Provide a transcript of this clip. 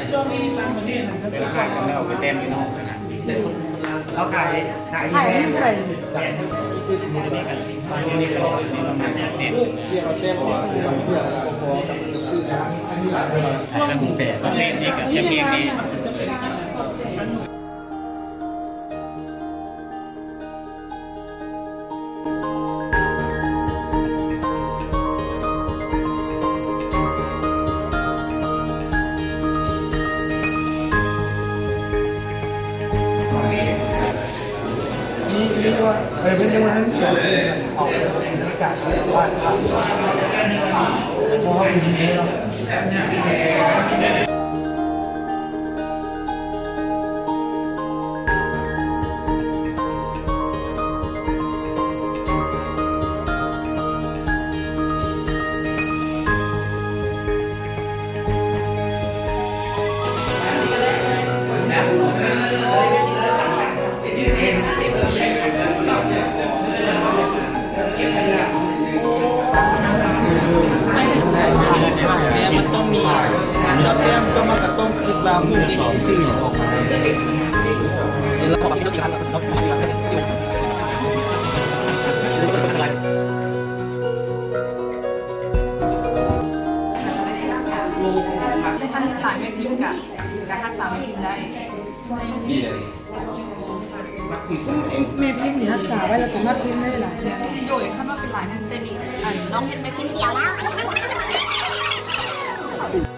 ຊ່ວງນີ້ຕ່າງປະເທດຫັ້ນ ເວລາຂາຍກັນແລ້ວໄປແຕ່ງຢູ່ນອກຫັ້ນນະ ເຂົາຂາຍ ຂາຍ ຂາຍຢູ່ເທົ່າໃດ? ຂາຍຢູ່ນີ້ກໍປະມານແປດສິບ ປະເພດນີ້ກໍຈະເກັ່ງແນ່ ແມ່ນ ມັນຕ້ອງມີ ເຈົ້າແຕ້ມ ເຈົ້າມັນກໍຕ້ອງຄິດວ່າຮູບນີ້ຊິສື່ຫຍັງອອກມາ. ເຫັນແລ້ວບອກວ່າ ຄັນຫຼາຍແມ່ພິມກະ ກະຮັກສາແມ່ພິມໄດ້. ແມ່ພິມນີ້ຮັກສາໄວ້ແລ້ວສາມາດພິມໄດ້ຫຼາຍເທື່ອ. ໂດຍ ຄັນວ່າເປັນຫຼາຍແມ່ພິມ ແຕ່ນີ້ ອັນ ນ້ອງເຮັດແມ່ພິມດຽວແລ້ວ.